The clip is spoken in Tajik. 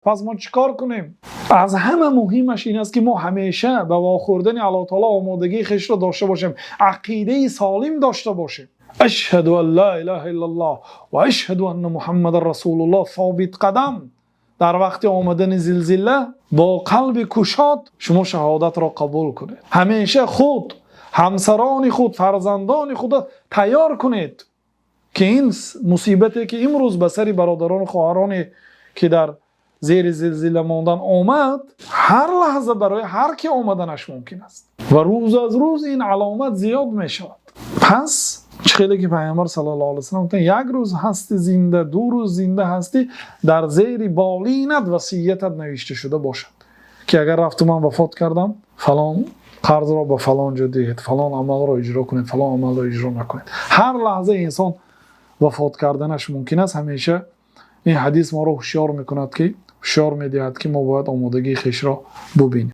Пас мо чӣ кор кунем? Аз ҳама муҳимаш ин аст, ки мо ҳамеша ба вохӯрдани Аллоҳи таъоло омодагии хешро дошта бошем, ақидаи солим дошта бошем. Ашҳаду ан ло илаҳа иллаллоҳ ва ашҳаду анна Муҳаммадан расулуллоҳ. Собитқадам дар вақти омадани зилзила бо қалби кушод шумо шаҳодатро қабул кунед. Ҳамеша худ, ҳамсарони худ, фарзандони худро тайёр кунед, ки ин мусибате, ки имрӯз ба сари бародарон ва хоҳароне, ки дар зери зилзила мондан омад, ҳар лаҳза барои ҳар ки омаданаш мумкин аст ва рӯз аз рӯз ин аломат зиёд мешавад. Пас чӣ хеле ки Паёмбар саллаллоҳу алайҳи васаллам гуфтанд: як рӯз ҳастӣ зинда, 2 рӯз зинда ҳастӣ, дар зери болинат васиятат навишта шуда бошад, ки агар рафту ман вафот кардам, фалон қарзро ба фалон ҷо диҳед, фалон амалро иҷро кунед, фалон амалро иҷро накунед. Ҳар лаҳза инсон вафот карданаш мумкин аст. Ҳамеша ин ҳадис моро ҳушёр мекунад, ки ҳушёр медиҳад, ки мо бояд омодагии хешро бубинем.